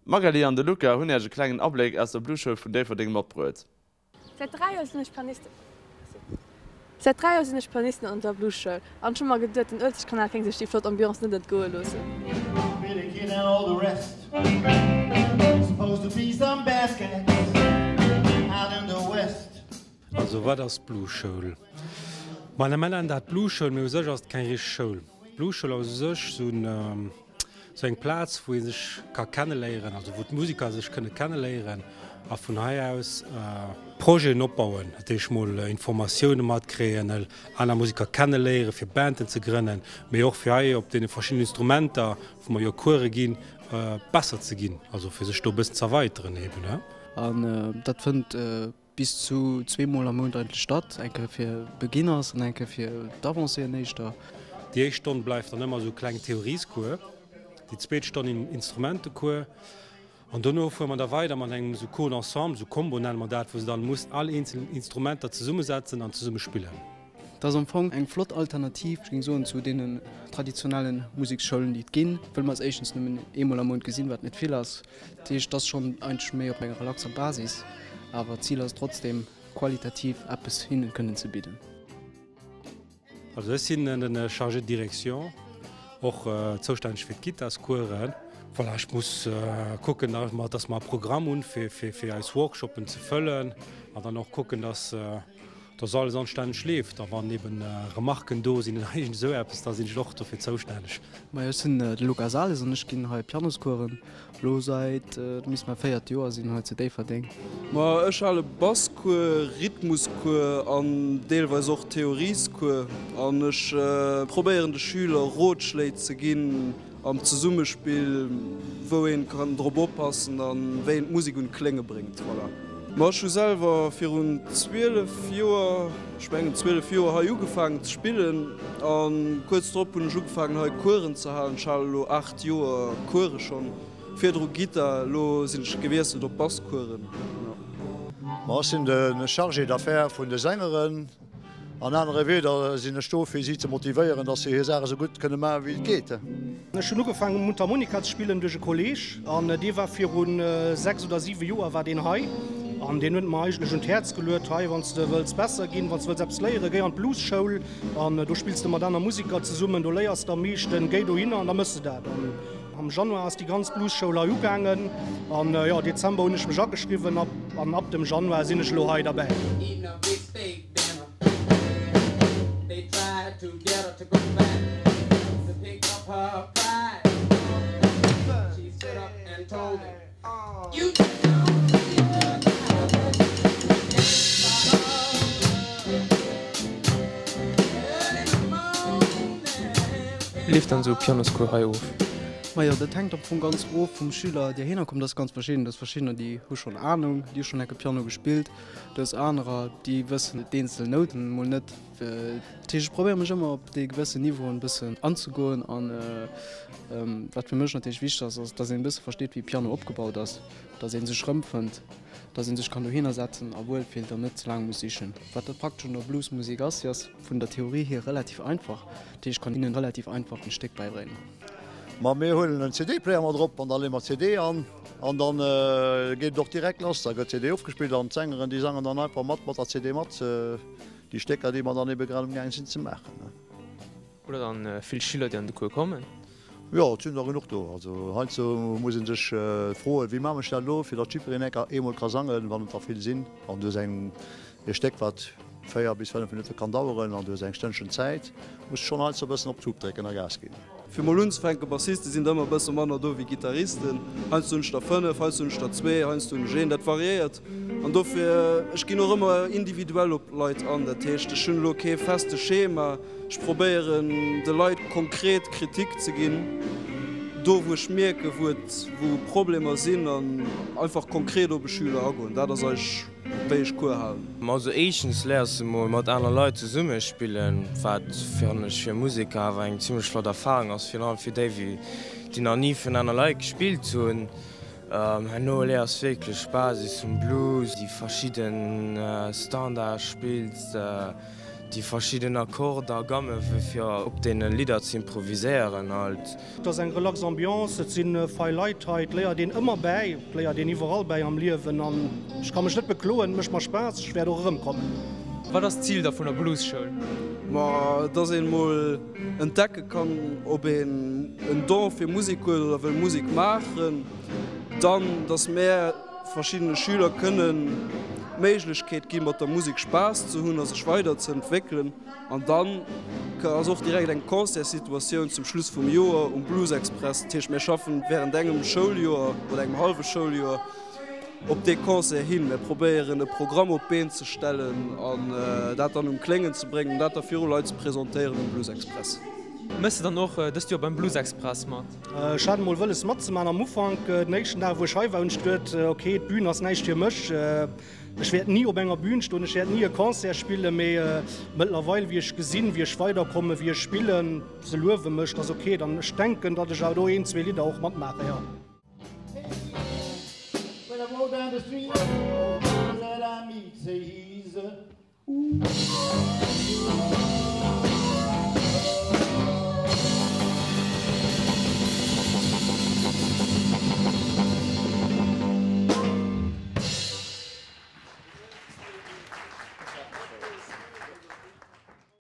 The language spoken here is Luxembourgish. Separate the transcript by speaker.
Speaker 1: D'Magali an de Luca hunn Äech e klengen Abléck aus der Bluesschoul vun Déifferdeng matbruet.
Speaker 2: Säit 3 Joer sinn ech Pianistin. Säit 3 Joer sinn ech Pianistin an der Bluesschoul an ech hu mer geduet, den Uelzechtkanal kéng sech déi flott Ambiance net entgoe loossen.
Speaker 3: Also wat ass d'Bluesschoul? Ma mer nennen dat Bluesschoul, mee u sech ass et keng richteg Schoul. D'Bluesschoul ass u sech esou eng Plaz, wou ee sech ka kenneléieren, also wou d'Musiker sech kënne kenneléieren a vun hei aus Projeten opbauen, dat heescht mol Informatioune matkréien, aner Musiker kenneléieren, fir Banden ze grënnen, mee och fir hei op deene verschiddenen Instrumenter, wou mer jo Course ginn, besser ze ginn, also fir sech do e bëssen z'erweiteren eben.
Speaker 4: An dat fënnt Bis zu zweemol am Mount eigentlech statt, eng Kéier fir Beginners an eng Kéier fir d'Avancéen éischter.
Speaker 3: Déi éischt Stonn bleift dann ëmmer esou kleng Theoriescours, déi zweet Stonn een Instrumentecours an dono fuere mer da weider mat engem esou Cours d'ensemble, esou Combo nenne mer dat, wou se dann mussen all eenzel Instrumenter zesummesetzen an zesumme spillen.
Speaker 4: Dat ass am Fong eng flott Alternativ, ech géing soen, zu deenen traditionellen Museksschoulen, déi et ginn, wëll mer eis éischtens nëmmen eemol am Mount gesinn, wat net vill ass. Dat heescht, et ass schonn eigentlech méi op enger relaxer Basis, awer d'Zil ass trotzdem, qualitativ eppes hinnen kënnen ze bidden.
Speaker 3: Also ech sinn den Chargé de direction, och zoustänneg fir d'Gittascoursen. Voilà, ech muss kucken, dass mer e Programm hunn, fir eis Workshoppen ze fëllen an dann och kucken, dass Dass alles anstänneg leeft a wann eben Remarken do sinn oder iergend esou eppes, da sinn ech och dofir zoustänneg.
Speaker 4: Majo, ech sinn de Luca Sales an ech ginn hei Pianoscoursen elo säit, dat misst mäi véiert Joer sinn hei zu Déifferdeng.
Speaker 5: Ma ech hale Basscours, Rhythmuscours an deelweis och Theoriescours an ech probéieren de Schüler Rotschléi ze ginn, Am Zesummespill, wou een kann drop oppassen an wéi een d'Musek un d'Klénge bréngt. Voilà. Ma ech hu selwer virun 12 Joer, ech mengen 12 Joer, hei ugefaangen ze spillen an kuerz drop hunn ech ugefaangen hei Coursen ze halen. Ech halen elo 8 Joer Course schonn, virdru Gittar, elo sinn ech gewiesselt op Basscoursen.
Speaker 6: Ma ech sinn de Chargé d'affaires vun de Sängeren. An anere Wieder sinn ech do, fir si ze motivéieren, dass se hir Saach esou gutt kënne maachen, wéi et geet.
Speaker 7: Ech hunn ugefaangen Mundharmonika ze spillen duerch e Kolleg an dee war viru 6 oder 7 Joer war deen hei an deen huet mer eigentlech un d'Häerz geluet, hei wann s de wëlls besser ginn, wann s de wëlls eppes léieren, géi an d'Bluesschoul an do spills de mat aner Musiker zesummen, do léiers de am meeschten, géi dohinner an da mëss de dat. An am Januar ass déi ganz Bluesschoul hei ugaangen an jo Dezember hunn ech mech ageschriwwen an ab dem Januar sinn ech elo hei derbäi.
Speaker 8: Wéi leeft dann esou e Pianoscours hei of?
Speaker 4: Majo, dat hänkt am Fong ganz of vum Schüler, dee heihinner kommt. Dat ass ganz verschidden. Et ass verschiddener, déi hu schonn Anung, déi hu schonn enke Piano gespillt. Du hues anerer, déi wëssen d'eenzel Nouten emol net. Dat heescht, ech probéiere mech ëmmer op dee gewëssen Niveau en bëssen anzegoen. An wat fir mech natierlech wichteg ass, ass, datt een e bësse versteet, wéi Piano opgebaut ass, datt ee sech erëmfënnt, datt ee sech kann dohinner setzen a wuel fillt an net ze laang muss sichen. Wat dat Praktescht un der Bluesmusek ass, si ass vun der Theorie hier relativ einfach. Dat heescht, ech kann hinnen relativ einfach en Stéck bäibréngen.
Speaker 6: Ma mir huelen en CD-Player mat erop an da leeë mer d'CD an an dann geet et och direkt lass. Da gëtt d'CD ofgespillt an d'Sängeren déi sangen dann einfach mat mat der CD mat déi Stécker déi mer dann ebe grad amgaang sinn ze maachen.
Speaker 8: Oder dann vill Schüler déi an de Cours kommen?
Speaker 6: Jo, et sinn der genuch do. Also heiansdo muss ee sech froen, wéi maachen ech dat elo, fir datt jiddwereen eng Kéier eemol ka sangen, wann et der vill sinn. An du hues eng e Stéck wat 4 bis 5 Minutte kann daueren an du hues eng Stënnchen Zäit, muss schonn heiansdo e bëssen op d'Hupp drécken a Gas ginn.
Speaker 5: Fir mol unzefänken, Bassiste sinn der ëmmer e bësse manner do wéi Gittaristen. Heiansdo hunn ech der 5, heiansdo hunn ech der zwee, heiansdo hunn ech een, dat variéiert. An dofir, ech ginn och ëmmer individuell op d'Leit an. Dat heescht, ech hunn elo kee feste Schema. Ech probéieren de Leit konkret Kritik ze ginn, do wou ech mierken, wou et, wou Problemer sinn an einfach konkret op e Schüler agoen. Dat ass eigentlech. Wéi ech Cours halen.
Speaker 8: Also éischtens léiers de mol mat aner Leit zesumme spillen, wat fannen ech fir Museker awer eng zimmlech flott Erfahrung ass, virun allem fir déi déi nach ni virun aner Leit gespillt hunn. Herno léiers wierklech d'Basis vum Blues, déi verschidden Standards spills. Déi verschidden Akkorde a Gamme fir op deene Lidder ze improviséieren halt.
Speaker 7: Et ass eng relax Ambiance, et si fei Leit hei, et léiert een ëmmer bäi, et léiert een iwwerall bäi am Liewen an ech ka mech net bekloen, et mécht mer Spaass, ech wäert och erëmkommen.
Speaker 9: Wat ass d'Zil da vun der Bluesschoul?
Speaker 5: Ma dass een mol entdecke kann ob een en Don fir Musek huet oder wëll Musek maachen, dann dass mär verschiddene Schüler kënnen d'Méiglechkeet gi mat der Musek Spaass ze hunn a sech weider ze entwéckelen. An dann ass och direkt eng Concertssituatioun zum Schluss vum Joer um Blues Express. Dat heescht, mir schaffen während engem Schouljoer oder engem hallwe Schouljoer op dee Concert hin. Mir probéieren e Programm op d'Been ze stellen an dat dann um Kléngen ze bréngen an dat da viru Leit ze presentéieren um Blues Express.
Speaker 9: Méchs de dann och dëst Joer beim Blues Express mat?
Speaker 7: Ech hat emol wëlles matzemaachen am Ufank. Den éischten Dag wou ech hei war hunn ech geduet, ok, d'Bün ass näischt fir mech. Ech wäert ni op enger Bühn stoen, ech wäert ni e Concert spillen, mee mëttlerweil, wéi ech gesinn, wéi ech weiderkommen, wéi ech spillen, se luewe mech, dat ass ok. Dann ech denken, datt ech awer do een, zwee Lidder och matmaachen, jo.